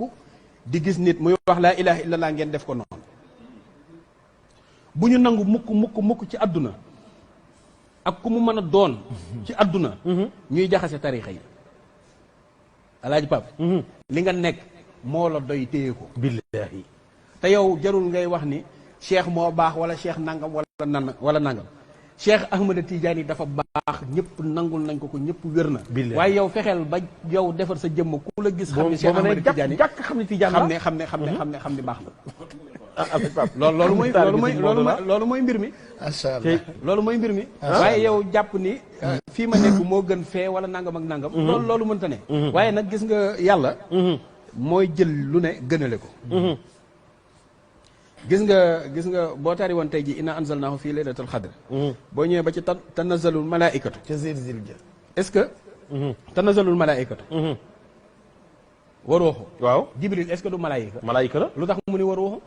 di gis nit muy wax laa ilaha illallah ngeen def ko noonu. bu ñu nangu mukk ci àdduna ak ku mu mën a doon ci àdduna ñuy jaxase tarixa yi. alaaji Pape li nga nekk moo la doy téye ko. billaahi te yow jarul ngay wax ni cheikh moo baax wala cheikh nangam wala nangam. Cheikh Ahmada Tidiane dafa baax ñëpp nangul nañ ko ñëpp wér na. waaye yow fexeel ba yow defar sa jëmm ku la gis. xam ne Cheikh Ahmada Tidiane jàkk xam ne Tidiane xam ne baax na. loolu mooy mbir mi. macha allah loolu mooy mbir mi. waaye yow jàpp ni. fii ma nekk moo gën fee wala nangam ak nangam. loolu mënta ne. waaye nag gis nga yàlla. mooy jël lu ne gënale ko. gis nga boo tari woon tey ji inna anzalnaahu fii laylatul xadr. boo ñëwee ba ci tanazalul malaaikatu. ca zilzil ja. est-ce que. tanazalul malaaikatu. wa ruuxu. waaw Jibril est-ce que du malaayika. malaayika la lu tax mu ni wa ruuxu.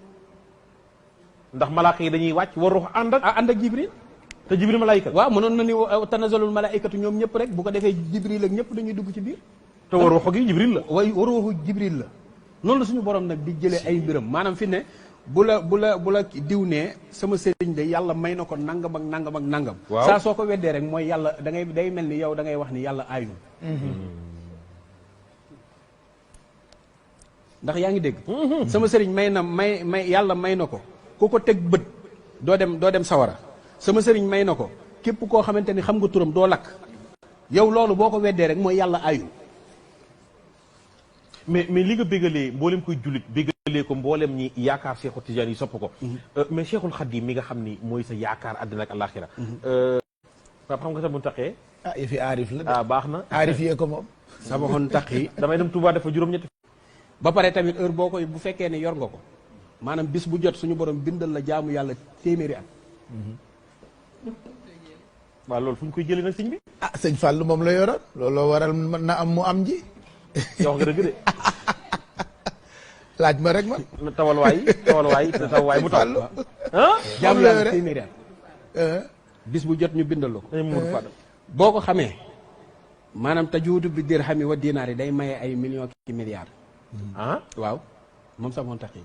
ndax malaaka yi dañuy wàcc wa ruux ànd ak Jibril. te jibril malaayika waaw mënoon na ni tanazalul malaayikatu ñoom ñëpp rek bu ko defee jibril ak ñëpp dañuy dugg ci biir te war waxu gi jibril la way war waxu jibril la noonu la suñu borom nag di jëlee ay mbiram maanaam fi ne bu la diw ne sama sëriñ de yàlla may na ko nangam ak nangam ak nangam saa soo ko weddee rek mooy yàlla da ngay day mel ni yow da ngay wax ni yàlla aayul ndax yaa ngi dégg sama sëriñ may yàlla may na ko ku ko teg bët doo dem sawara sama sëriñ may na ko képp koo xamante ni xam nga turam doo lakk yow loolu boo ko weddee rek mooy yàlla aayul mais li nga bégalee mboolem koy jullit bégalee ko mboolem ñi yaakaar Cheikhu Tidiane yi sopp ko mais Cheikhul Khadim mi nga xam ni mooy sa yaakaar àddina ak àllaaxira Pape xam nga sa bu taqee yëfi aarif la de baax na aarif yee ko moom sama xon taq yi damay dem Touba dafa juróom-ñetti ba pare tamit heure boo koy bu fekkee ne yor nga ko maanaam bis bu jot suñu borom bindal la jaamu yàlla téeméeri at waaw loolu fu ñu koy jëlee nag sëñ bi sëñ Fallou moom la yoroon looloo waral mën na am mu am ji yow nga dëgg de laaj ma rek man tawal waay mu taw jaamu yàlla téeméeri at bis bu jot ñu bindal la ko boo ko xamee maanaam tajuudu bi dirhami wa dinaar yi day maye ay millions ki milliards waaw moom sax moon tax yi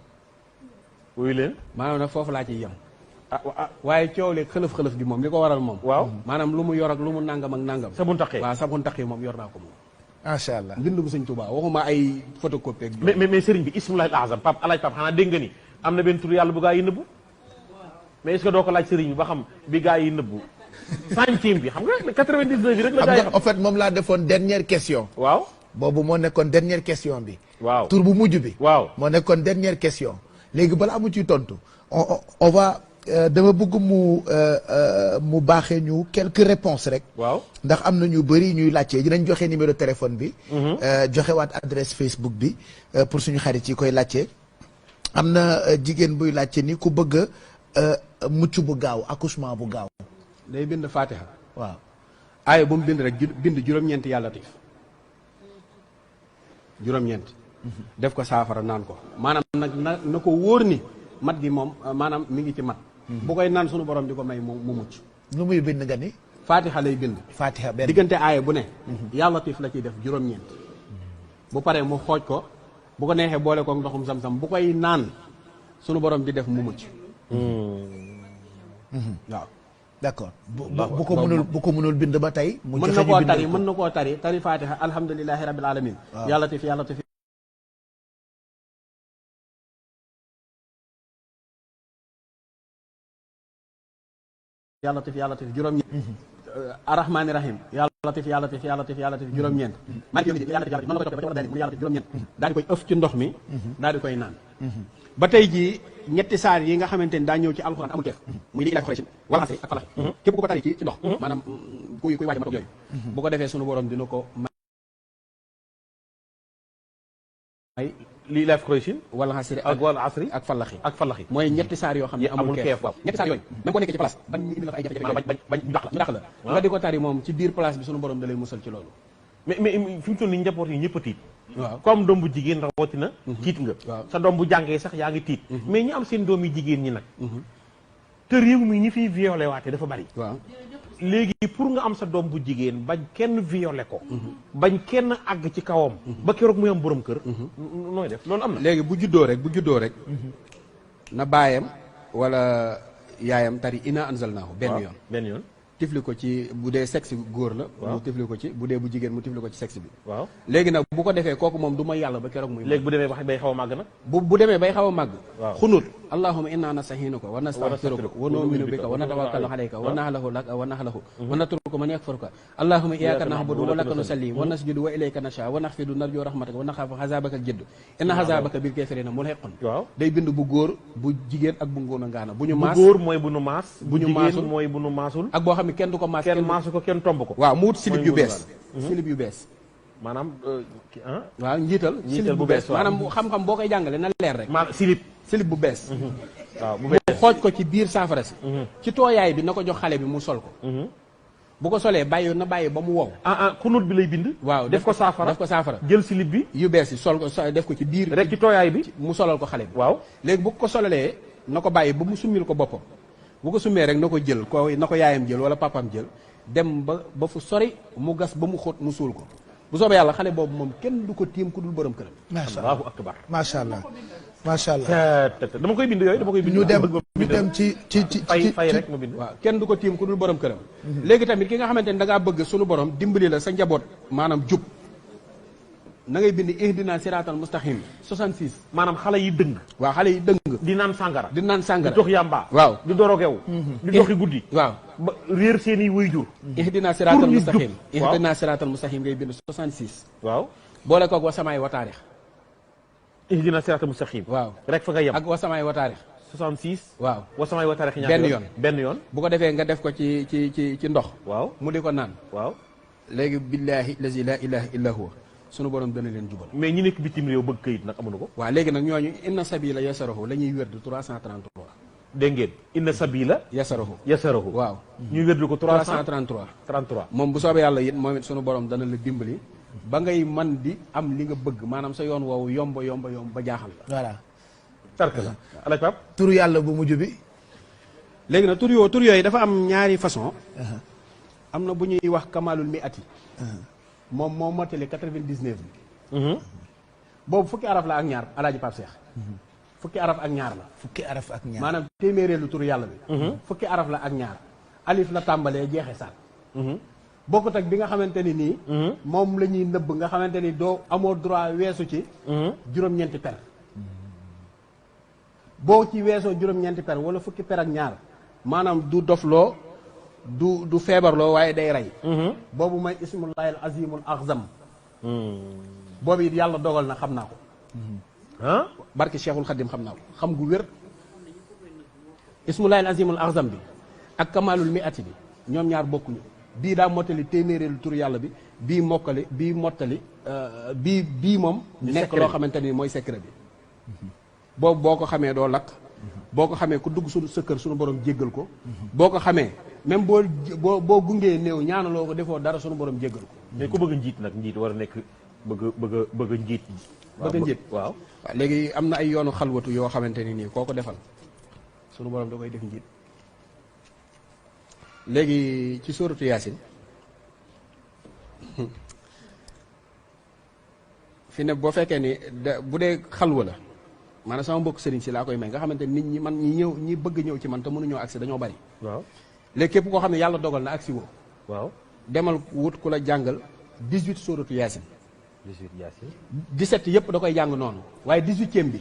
wuyu leen maanaam nag foofu laa ciy yem waaye coow leeg xëlëf-xëlëf gi moom li ko waral moom waaw maanaam lu mu yor ak lu mu nangam ak nangam sabun taqee waaw sabun taqee moom yor naa ko moom macha allah mbind bu sëñ Tuubaa waxuma ay photocopie ak mais sëriñ bi ismullahi al-azam Pape alaaj Pape xanaa dégg nga ni am na benn tur yàlla bu gaa yi nëbbu mais est-ce que doo ko laaj sëriñ bi ba xam bi gaa yi nëbbu centième bi xam nga 99 bi rek la gaa yi xam en fait moom laa defoon dernière question waaw boobu moo nekkoon dernière question bi waaw tur bu mujj bi waaw moo nekkoon dernière question léegi balaa amu ciy tontu on va dama bëgg mu baaxee ñu quelques réponses rek waaw ndax am na ñu bëri ñuy laajte dinañ joxe numéro téléphone bi joxe waat adresse Facebook bi pour suñu xarit yi koy laajte am na jigéen buy laajte ni ku bëgg mucc bu gaaw accouchement bu gaaw day bind Fatiha waaw aaya bu mu bind rek bind juróom-ñeenti yàlla tif juróom-ñeent def ko saafara naan ko maanaam nag na ko wóor ni mat gi moom maanaam mi ngi ci mat bu koy naan sunu borom di ko may mu mucc lu muy bind nga ni Fatiha lay bind Fatiha benn diggante aaya bu ne yàlla tif la ciy def juróom-ñeent bu paree mu xooj ko bu ko neexee boole ko ndoxum sam-sam bu koy naan sunu borom di def mu mucc waaw d'accord bu ko mënul bind ba tey mu mën na koo tari mën na koo tari Fatiha alhamdulilahi rabbil alamin yàlla tif yàlla tif juróom-ñeent arrahmaani rahim yàlla tif juróom-ñeent maaliki yawmi diin yàlla tif noonu la koy toppee ba ci yàlla tif juróom-ñeent daal di koy ëf ci ndox mi daal di koy naan ba tey jii ñetti saar yi nga xamante ni daa ñëw ci alxuraan amul keef muy li ilahi Quraysh wal asri ak falax képp ku ko tari ci ndox maanaam kuy waaj ma toog yooyu bu ko defee sunu borom dina ko may li ilahi Quraysh wal asri ak falaxi mooy ñetti saar yoo xam ne amul keef waaw ñetti saar yooyu même ko nekkee ci place bañ indi la fa ay jafe-jafe bañ ñu dàq la nga di ko tari moom ci biir place bi sunu borom da lay musal ci loolu mais fi mu toll nii njaboot yi ñëpp a tiit waaw comme doom bu jigéen rawatina tiit nga sa doom bu jàngee sax yaa ngi tiit mais ñi am seen doom yi jigéen ñi nag te réew mi ñi fiy violé waate dafa bari waaw léegi pour nga am sa doom bu jigéen bañ kenn violé ko bañ kenn àgg ci kawam ba keroog muy am borom kër nooy def loolu am na léegi bu juddoo rek na baayam wala yaayam tari ina anzalnaahu benn yoon tifli ko ci bu dee sexe góor la mu tifli ko ci bu dee bu jigéen mu tifli ko ci sexe bi waaw léegi nag bu ko defee kooku moom du may yàlla ba keroog muy léegi bu demee bay xaw a màgg nag bu demee bay xaw a màgg xunut allahumma inna nasta'iinuka wa nastaghfiruka wa nu'minu bika wa natawakkalu alayka wa naxlahu laka wa naxlahu wa natruku man yakfuruka allahumma iyyaka na'budu wa laka nusalli wa nasjudu wa ilayka nasha wa naxfidu narju rahmataka wa naxaafu azabaka al-jadd inna azabaka bil kafirina mulhiqun day bind bu góor bu jigéen ak bu ngóona ngaana bu ñu maas bu góor mooy bu nu maas bu ñu maasul mooy bu nu maasul ak boo xam ne kenn du ko maas kenn maasu ko kenn tomb ko waaw mu wut silib yu bees silib yu bees maanaam waaw njiital silib bu bees maanaam xam-xam boo koy jàngale na leer rek maanaam silib bu bees waaw bu bees xooj ko ci biir saafara si ci tooyaay bi na ko jox xale bi mu sol ko bu ko solee bàyyi ba mu wow xunut bi lay bind waaw def ko saafara jël silib bi yu bees yi sol ko def ko ci biir rek ci tooyaay bi mu solal ko xale bi waaw léegi bu ko solalee na ko bàyyi ba mu summil ko boppam bu ko sumee rek na ko jël na ko yaayam jël wala papaam jël dem ba fu sori mu gas ba mu xóot mu suul ko bu soobee yàlla xale boobu moom kenn du ko tiim ku dul borom këram. macha allah allahu akbar. macha allah macha allah. dama koy bind yooyu dama koy bind. ñu dem ci fay rek ma bind. waaw kenn du ko tiim ku dul borom këram. léegi tamit ki nga xamante ni da ngaa bëgg sunu borom dimbali la sa njaboot maanaam jub na ngay bind ihdina siraatal mustaqim 66. maanaam xale yi dëng. waaw xale yi dëng. di naan sàngara. di naan sàngara di tox yàmba. waaw di dorogew. di doxi guddi. waaw ba réer seen i wuy jur. ihdina siraatal mustaqim. waaw ihdina siraatal mustaqim ngay bind 66. waaw. boole koog wa samaay wa taarix. ihdina siraatal mustaqim. waaw rek fa nga yem. ak wa samaay wa taarix. 66. waaw wa samaay wa taarix ñaar benn yoon benn yoon. bu ko defee nga def ko ci ndox. waaw mu di ko naan. waaw. léegi billaahi lazi laa ilaaha illa huwa sunu borom dana leen jubal. mais ñi nekk bitim réew bëgg kayit nag amuñu ko. waaw léegi nag ñooñu inna sabila yasarahu la ñuy wér de 333. dégg ngeen inna sabila yasarahu waaw. ñuy wér ko 333. 33. moom bu soobee yàlla it moom it sunu borom dana la dimbali ba ngay man di am li nga bëgg maanaam sa yoon woowu yomb ba jaaxal la. voilà. tark la alaaj Pape. turu yàlla bu mujj bi. léegi nag tur yooyu dafa am ñaari façon. am na bu ñuy wax kamalul mi ati. moom moo mottali 99 bi. boobu fukki araf la ak ñaar alaaji Pape Cheikh. fukki araf ak ñaar la. fukki araf ak ñaar maanaam téeméereelu turu yàlla bi. fukki araf la ak ñaar. alif la tàmbalee jeexe saat. bokkut ak bi nga xamante ni nii. moom la ñuy nëbb nga xamante ni doo amoo droit weesu ci. juróom-ñeenti per. boo ci weesoo juróom-ñeenti per wala fukki per ak ñaar maanaam du dofloo du feebarloo waaye day rey. boobu mooy ismullahi al azimul axzam. boobu it yàlla dogal na xam naa ko. ah. barki Cheikhul Khadim xam naa ko xam gu wér. ismullahi al azimul axzam bi ak kamalul miati bi ñoom ñaar bokkuñu. bii daa mottali téeméereelu tur yàlla bi bii mottali bii moom. nekk loo xamante ni mooy secret bi. boobu boo ko xamee doo lakk. boo ko xamee ku dugg sa kër suñu borom jéggal ko. boo ko xamee même boo gungee néew ñaanaloo ko defoo dara suñu borom jéggal ko. mais ku bëgg njiit nag njiit war a nekk bëgg njiit. bëgg njiit waaw. léegi am na ay yoonu xalwatu yoo xamante ni nii koo ko defal suñu borom da koy def njiit. léegi ci sóoratu yaasin fi ne boo fekkee ni bu dee xalwa la maanaam sama mbokk sëriñ si laa koy may nga xamante nit ñi man ñi bëgg ñëw ci man te mënuñoo agsi dañoo bari. waaw léegi képp koo xam ne yàlla dogal na agsi woo. waaw demal wut ku la jàngal 18 sóoratu yaasin. 18 yaasin. 17 yëpp da koy jàng noonu waaye 18e bi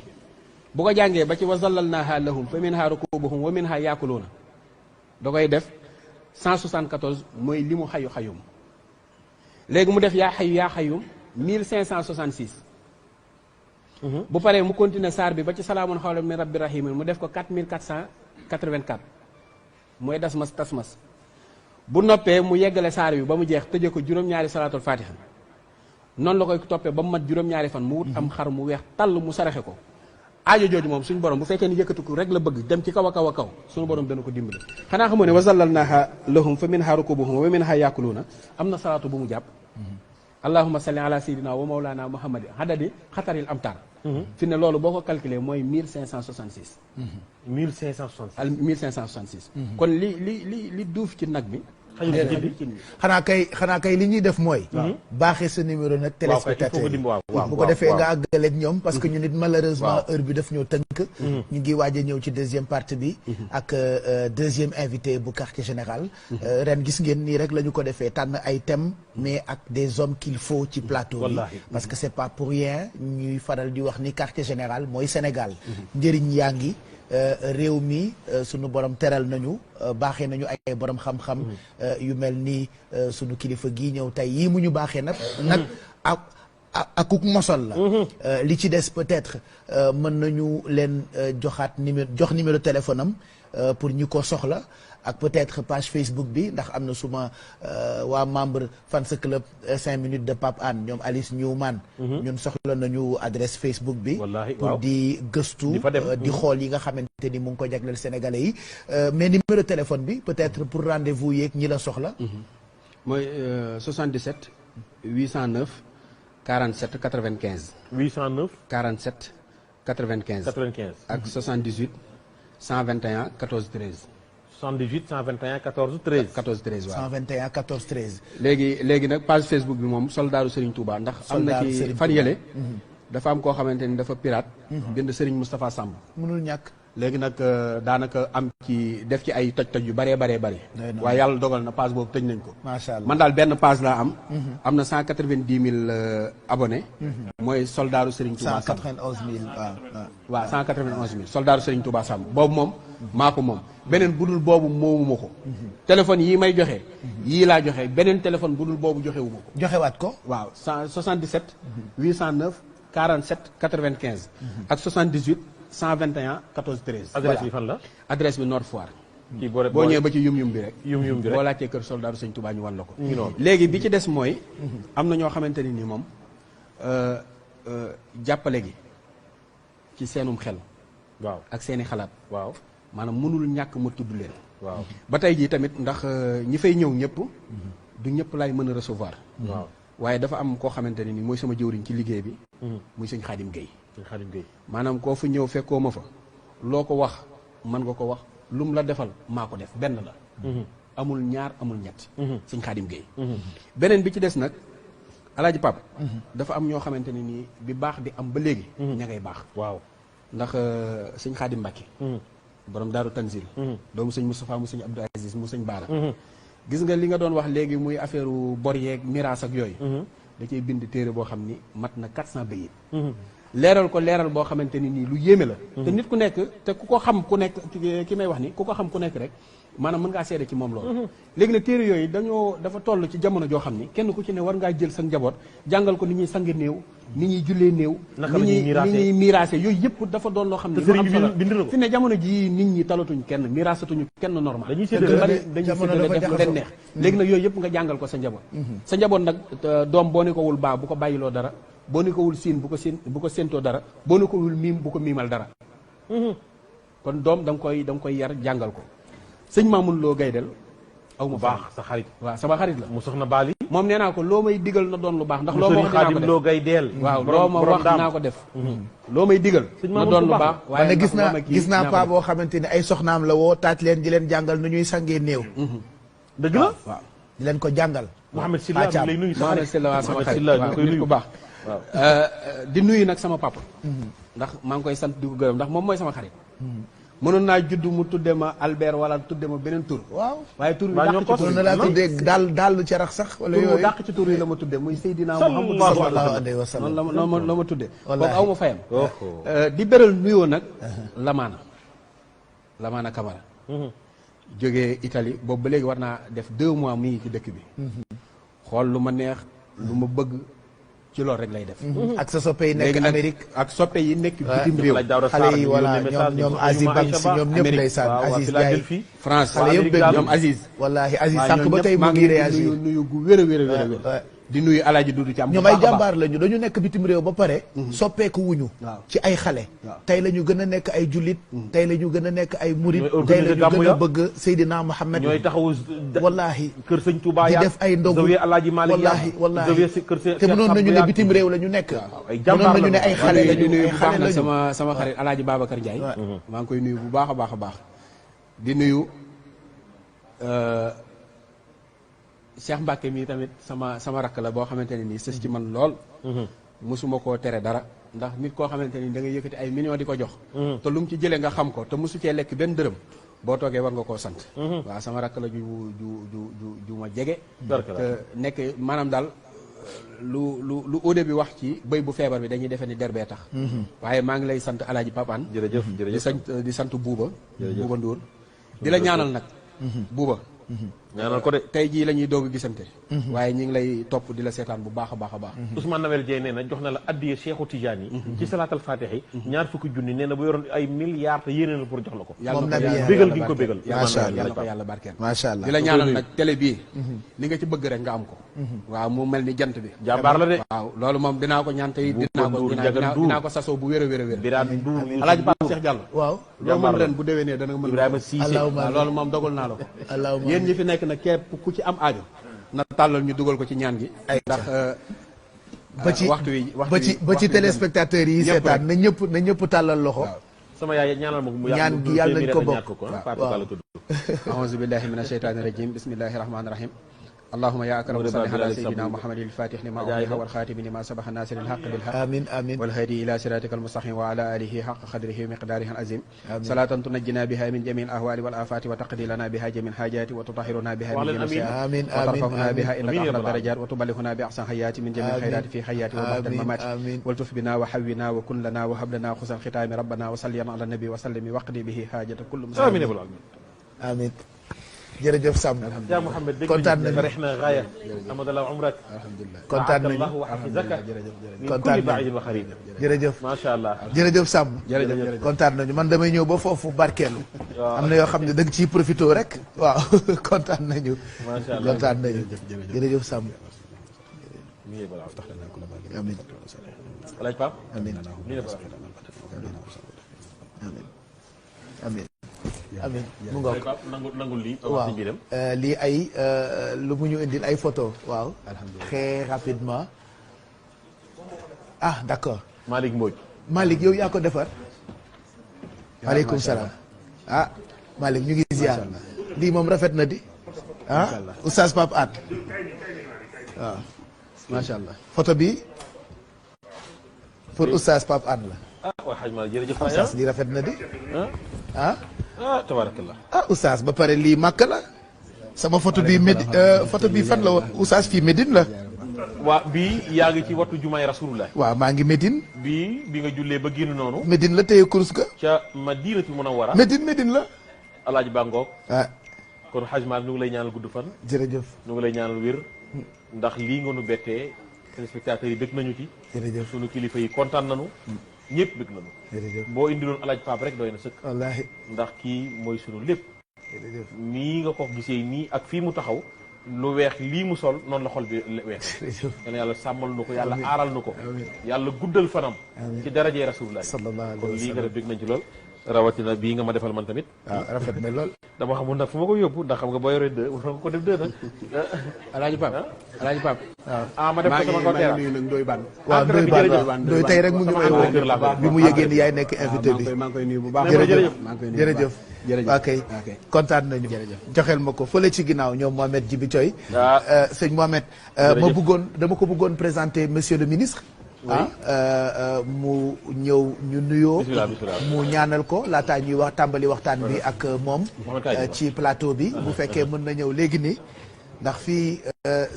bu ko jàngee ba ci wa zallalnaahaa lahum fa minhaa rakuubuhum wa minhaa yaakuluuna da koy def 174 mooy li mu xayu xayum. léegi mu def yaa xayum 1566. bu paree mu continuer saar bi ba ci salaamun xawlan min rabbi rahimin mu def ko 4484 mooy tasmas. bu noppee mu yeggale saar bi ba mu jeex tëjee ko juróom-ñaari salaatul fatiha noonu la koy toppee ba mu mat juróom-ñaari fan mu wut am xar mu weex tàll mu saraxe ko. aajo jooju moom suñu borom bu fekkee ni yëkkatu ko rek la bëgg dem ci kaw a kaw suñu borom dana ko dimbali. xanaa xamoo ne wa zallalnaahaa lahum fa minhaa rakuubuhum wa minhaa yaakuluuna am na salaatu bu mu jàpp. allahumma salli ala sayyidina wa mawlana muhammadin hadadi xataril amtar. fi ne loolu boo ko calculé mooy 1566. 1566. kon li duuf ci nag bi. xanaa kay li ñuy def mooy. baaxee sa numéro nag. téléspectateur bu ko defee nga àggaleeg ñoom. parce que ñu nit malheureusement heure bi daf ñoo tënk. ñu ngi waaj a ñëw ci deuxième partie bi. ak deuxième invité bu quartier général. ren gis ngeen nii rek la ñu ko defee tànn ay thèmes mais ak des hommes qu'il faut ci plateau bi. parce que c'est pas pour rien ñuy faral di wax ni quartier général mooy Sénégal. njëriñ yaa ngi. réew mi sunu borom teral nañu baaxee nañu ay borom xam-xam yu mel ni sunu kilifa gii ñëw tey yii mu ñu baaxee nag akuk mosol la li ci des peut-être mën nañu leen jox numéro téléphone am pour ñu ko soxla ak peut-être page Facebook bi ndax am na suma waa membre fans club 5 minutes de Pape Hann ñoom Alice Newman ñun soxla nañu adresse Facebook bi pour di gëstu di xool yi nga xamante ni mu ngi ko jagleel sénégalais yi mais numéro téléphone bi peut-être pour rendez-vous yeeg ñi la soxla mooy 77 809 47 95 809 47 95 95 ak 78 121 14 13 78 121 14 13. 14 13 waaw 121 14 13. léegi nag page Facebook bi moom soldaaru Serigne Touba ndax am na ci fan yële dafa am koo xamante ni dafa pirate bind Serigne Moustapha Samb mënul ñàkk. léegi nag daanaka am ci def ci ay toj-toj yu baree waaye yàlla dogal na page boobu tëj nañ ko macha allah man daal benn page laa am na 190 000 abonnés mooy soldaaru Serigne Touba Samb 191 000 waaw 191 000 soldaaru Serigne Touba Samb boobu moom maa ko moom beneen budul boobu moomuma ko téléphone yii may joxe yii laa joxe beneen téléphone budul boobu joxewuma ko joxewaat ko. waaw 77 809 47 95 ak 78 121 14 13 adresse bi fan la. adresse bi Nord Foire kii boo ñëwee ba ci yum-yum bi rek yum bi rek boo laajtee kër soldaaru Sëñ Touba ñu wan la ko léegi bi ci des mooy am na ñoo xamante ni moom jàppale gi ci seenum xel waaw ak seeni xalaat waaw maanaam mënul ñàkk ma tudd leen waaw ba tey jii tamit ndax ñi fay ñëw ñëpp du ñëpp laay mën a recevoir waaw waaye dafa am koo xamante ne ni mooy sama jëwriñ ci liggéey bi muy sëñ Xaadim Gueye Xaadim Gueye maanaam koo fa ñëw fekkoo ma fa loo ko wax mën nga ko wax lu mu la defal maa ko def benn la amul ñaar amul ñett sëñ Xaadim Gueye beneen bi ci des nag alaaji Pap dafa am ñoo xamante ne nii bi baax di am ba léegi ña ngay baax waaw ndax sëñ Xaadim Mbàkke borom daaru Tanzil doomu sëñ Moustapha mu sëñ Abdou Aziz mu sëñ Baara gis nga li nga doon wax léegi muy affaire bor yeeg miraas ak yooyu da cay bind téere boo xam ni mat na 400 bayit leeral ko leeral boo xamante ni nii lu yéeme la te nit ku nekk te ku ko xam ku nekk ki may wax ni ku ko xam ku nekk rek maanaam mën ngaa seede ci moom loolu léegi nag téere yooyu dafa toll ci jamono joo xam ni kenn ku ci ne war ngaa jël sa njaboot jàngal ko ni ñuy sange néew ni ñuy jullee néew ni ñuy miraase yooyu yëpp dafa doon loo xam ne lu am solo fi ne jamono ji nit ñi talatuñ kenn miraasatuñu kenn normal dañuy séddale def lu leen neex léegi nag yooyu yëpp nga jàngal ko sa njaboot sa njaboot nag doom boo ne ko wul baa bu ko bàyyiloo dara boo ne ko wul siin bu ko séentoo dara boo ne ko wul miim bu ko miimal dara kon doom da nga koy yar jàngal ko sëñ Mamoun Lo Gaydel aw ma baax sa xarit waaw sama xarit la mu soxna Bali moom nee naa ko loo may digal na doon lu baax ndax loo ma wax dinaa ko def Lo Gaydel waaw loo ma wax dinaa ko def loo may digal na doon lu baax waaye gis naa pa boo xamante ni ay soxnaam la woo taaj leen di leen jàngal nu ñuy sangee néew dëgg la waaw di leen ko jàngal Mouhamed Sylla lay nuyu sa Mouhamed Sylla waa sama xarit koy nuyu bu baax di nuyu nag sama papa ndax maa ngi koy sant di ko gërëm ndax moom mooy sama xarit mënoon naa judd mu tudde ma Albert wala tudde ma beneen tur waaw waaye tur bi dàq ci tur na laa tuddee daal ci rax sax wala yooyu dàq ci tur yi la ma tudde muy Seydina Muhammad sallallahu alayhi wa sallam noonu la ma tudde kooku aw ma fayam di beral nuyoo nag Lamaana Camara jógee Italie boobu ba léegi war naa def 2 mois mu ngi ci dëkk bi xool lu ma neex lu ma bëgg ci loolu rek lay def ak sa soppe yi nekk Amérique ak soppe yi nekk bitim réew xale yi wala ñoom Aziz Banks ñoom ñëpp ndeysaan Aziz Ndiaye France xale yëpp ñoom Aziz wallahi Aziz sànq ba tey mu ngi réagir nuyu gu wér a wér a wér di nuyu Alaaji Dudu Caam ñoom ay jàmbaar lañu dañu nekk bitim réew ba pare soppeeku wuñu ci ay xale tey la ñu gën a nekk ay jullit tey la ñu gën a nekk ay murit tey la ñu gën a bëgg Seydina Muhammad ñooy taxawu wallahi kër sëñ Touba di def ay ndogu wallahi te mënoon nañu ne bitim réew la ñu nekk mënoon nañu ne ay xale lañu nuyu bu baax nag sama xarit Alaaji Babacar Ndiaye maa ngi koy nuyu bu baax a baax a baax di nuyu Cheikh Mbacke mii tamit sama rakk la boo xamante ne nii sës ci man lool mosuma koo tere dara ndax nit koo xamante ni da nga yëkkati ay millions di ko jox te lu mu ci jëlee nga xam ko te mosu cee lekk benn dërëm boo toogee war nga koo sant waaw sama rakk la ju ma jege te nekk maanaam daal lu aude bi wax ci bëy bu feebar bi dañuy defee ni derbee tax waaye maa ngi lay sant Alaaji Papaan jërëjëf di sant Buuba Ndour di la ñaanal nag Buuba ñaanal ko de tey jii la ñuy doog a gisante waaye ñi ngi lay topp di la seetaan bu baax a baax a baax Ousmane Noël Dieng nee na jox na la addiye Cheikhu Tidiane yi ci salaatal faatiha yi 20 junni nee na bu yoroon ay milliards te yéene na pour jox la ko bégal gi nga ko bégal yàlla ko yàlla barkeel macha allah di la ñaanal nag télé bii li nga ci bëgg rek nga am ko waaw mu mel ni jant bi jàmbaar la de waaw loolu moom dinaa ko ñaan tey dinaa ko sasoo bu wér a wér a wér Alaaji Pape Cheikh Diallo waaw loo mën ren bu déwénee dana mën Ibrahima Cissé loolu moom dogal naa la ko yéen ñi fi nekk nag képp ku ci am aajo na tàllal ñu dugal ko ci ñaan gi ndax ba ci téléspectateurs yi seetaan na ñëpp tàllal loxo sama yaay ñaanal ma ko mu ñaan gi yàlla nañ ko bokk Fatou la tudd a'uuzu billahi mina shaytaani rajim bismillahi rahmaani rahim allahumma ya akram salli ala sayyidina muhammadin al-fatih lima ughliqa wal khatimi lima sabaqa nasiril haqqi bil haqq amin amin wal hadi ila siratikal mustaqim wa ala alihi haqqa qadrihi wa miqdarihi al-azim salatan tunajjina biha min jami'il ahwali wal afati wa taqdi lana biha jami'al hajati wa tutahhiruna biha min jami'il sayyi'ati amin wa tarfa'una biha ila amin a'la darajat wa tuballighuna bi ahsan hayati min jami'il khairati fi hayati wa ba'da al-mamati wal tuf bina wa hawwina wa kun lana wa hab lana khusal khitami rabbana wa salli ala nabi wa sallim waqdi bihi hajata kulli muslimin amin jërëjëf Samb yaa Mouhamed dégg kontaan nañu farihna gaaya amadallah umrak alhamdulillah kontaan nañu Allah wa hafizaka kontaan kulli ba'id wa xarib jërëjëf macha allah jërëjëf Samb jërëjëf kontaan nañu man damay ñëw ba foofu barkeelu am na yoo xam ne da nga ciy profité rek waaw kontaan nañu macha allah kontaan nañu jërëjëf Samb amin alaaj Pape amin amin amin mu ngoog nangul lii waaw lii ay lu mu ñu indil ay photo waaw très rapidement ah d'accord Malick Mbodj Malick yow yaa ko defar maaleykum salaam ah Malick ñu ngi ziar lii moom rafet na di ah oustaz Pape Hann waaw macha allah photo bi pour oustaz Pape Hann la waa xaj ma jërëjëf oustaz lii rafet na di ah tabarakallah oustaz ba pare lii màkk la sama photo bi photo bi fan la woon oustaz fii Médine la waa bii yaa ngi ci wattu jumaay rasulullah waaw maa ngi Médine bi nga jullee ba génn noonu Médine la téye kurus ga ca Madinatu Munawwara Médine la alaaji Bangoog ah kon xaj ma nu ngi lay ñaanal gudd fan jërëjëf nu ngi lay ñaanal wér ndax lii nga nu bettee téléspectateurs yi bëgg nañu ci jërëjëf sunu kilifa yi kontaan nañu ñëpp bëgg nañu jërëjëf boo indiloon alaaj Pape rek doy na sëkk wallaahi ndax kii mooy sunu lépp jërëjëf nii nga ko gisee nii ak fii mu taxaw lu weex lii mu sol noonu la xol bi weex yal yàlla sàmmal nu ko yàlla aaral nu ko yàlla guddal fanam ci darajee rasulullah sallallahu alayhi kon wa lii nga sallam def bëgg nañ ci lool rawatina bii nga ma defal man tamit waaw rafet na lool dama xamul nag fu ma ko yóbbu ndax xam nga boo yoree deux war nga ko def deux nag alaaji Pape alaaji Pape ah ma def ko sama côté nuyu nag Ndoye Bane waaw Ndoye Bane Ndoye tey rek mu ngi may woo bi mu yëgee ni yaay nekk invité bi maa ngi koy nuyu bu baax jërëjëf maa ngi koy nuyu jërëjëf ok kontaan nañu joxeel ma ko fële ci ginnaaw ñoom Mohamed Djibi Thioy sëñ Mohamed ma bëggoon dama ko bëggoon présenter monsieur le ministre mu ñëw ñu nuyoo mu ñaanal ko laataa ñuy wax tàmbali waxtaan bi ak moom ci plateau bi bu fekkee mën na ñëw léegi nii ndax fii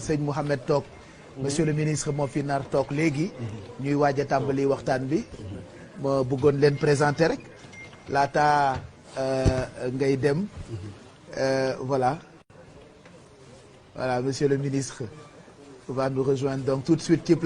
sëñ Mohamed toog monsieur le ministre moo fi nar toog léegi ñuy waaj a tàmbali waxtaan bi ma bëggoon leen présenter rek laataa ngay dem voilà monsieur le ministre va nous rejoindre donc tout de suite ci